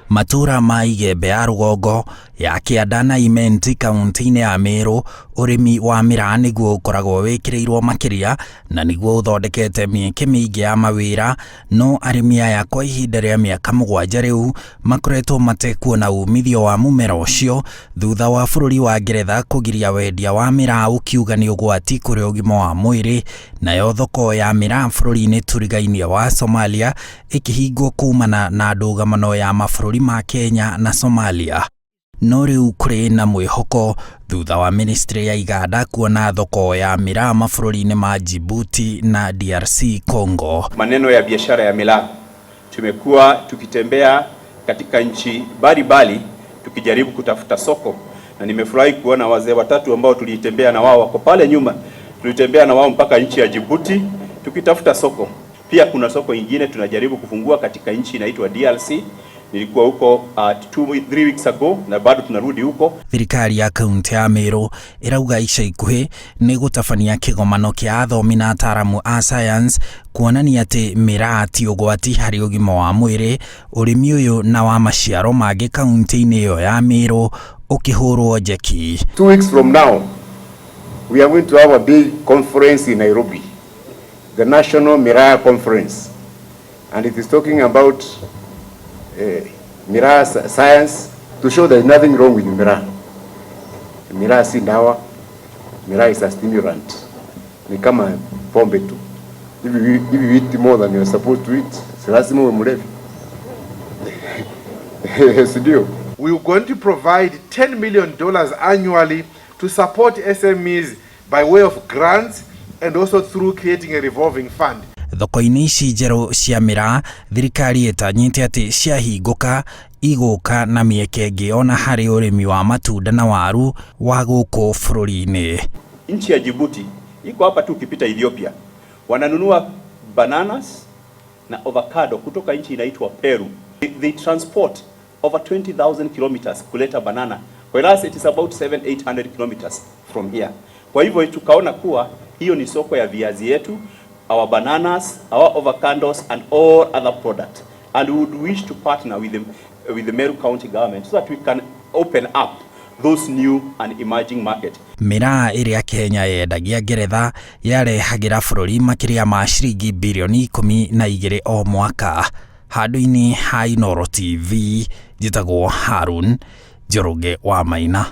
Matũra ma Igembe ya rũgongo, ya kĩanda na Imenti kaunti-inĩ ya Meru, ũrĩmi wa mĩraa nĩguo ũkoragwo wĩkĩrĩirwo makĩria na nĩguo ũthondekete mĩeke mĩingĩ ya mawĩra, no arĩmi aya kwa ihinda rĩa mĩaka 7 rĩu makoretwo matekuona umithio wa mũmera ũcio thutha wa bũrũri wa Ngeretha kũgiria wendia wa mĩraa ũkiuga nĩ ũgwati kũrĩ ũgima wa mwĩrĩ, nayo thoko ya mĩraa bũrũri-inĩ tũrigainie wa Somalia ĩkĩhingwo kumana na ndũgamano ya mabũrũri ma Kenya na Somalia. No rĩu kũrĩ na mwĩhoko thutha wa ministry ya iganda kuona thoko ya miraa mabũrũri-inĩ ma Djibouti na DRC Congo. Maneno ya biashara ya miraa, tumekuwa tukitembea katika nchi mbalimbali tukijaribu kutafuta soko, na nimefurahi kuona wazee watatu ambao tulitembea na wao wako pale nyuma. Tulitembea na wao mpaka nchi ya Djibouti tukitafuta soko. Pia kuna soko ingine tunajaribu kufungua katika nchi inaitwa DRC. Nilikuwa huko 2, 3 weeks ago na bado tunarudi huko. Thirikari ya kaunti ya Meru ĩrauga ica ikuhĩ nĩ gũtabania kĩgomano kĩa athomi na ataaramu a science kuonania atĩ mĩraa ti ũgwati harĩ ũgima wa mwĩrĩ. Ũrĩmi ũyũ na wa maciaro mangĩ kaunti-inĩ ĩyo ya Meru ũkĩhũrwo njeki. 2 weeks from now, we are going to have a big conference in Nairobi, the National Miraa Conference. And it is talking about Miraa science to show there is nothing wrong with Miraa. Miraa si dawa, Miraa is a stimulant. Ni kama pombe tu. If you eat more than you are supposed to eat, si lazima uwe mlevi. Si ndio? We are going to provide $10 million annually to support SMEs by way of grants and also through creating a revolving fund. Thoko-inĩ ici njerũ cia mĩraa, thirikari ĩtanyĩte atĩ ciahingũka igũka na mĩeke ĩngĩ ona harĩ ũrĩmi wa matunda na waru wa gũkũ bũrũri-inĩ. Nchi ya Djibouti iko hapa tu ukipita Ethiopia, wananunua bananas na avocado kutoka nchi inaitwa Peru. They transport over 20,000 kilometers kuleta banana, whereas it is about 7 800 kilometers from here. Kwa hivyo tukaona kuwa hiyo ni soko ya viazi yetu, our bananas, our avocados and all other products. And we would wish to partner with the Meru County government so that we can open up those new and emerging market. Mĩraa ĩrĩa Kenya yendagia Ngeretha yarehagĩra bũrũri makĩria ma ciringi birioni 12 o mwaka. Handũ-inĩ ha Inooro TV, njĩtagwo Harun Njoroge wa Maina.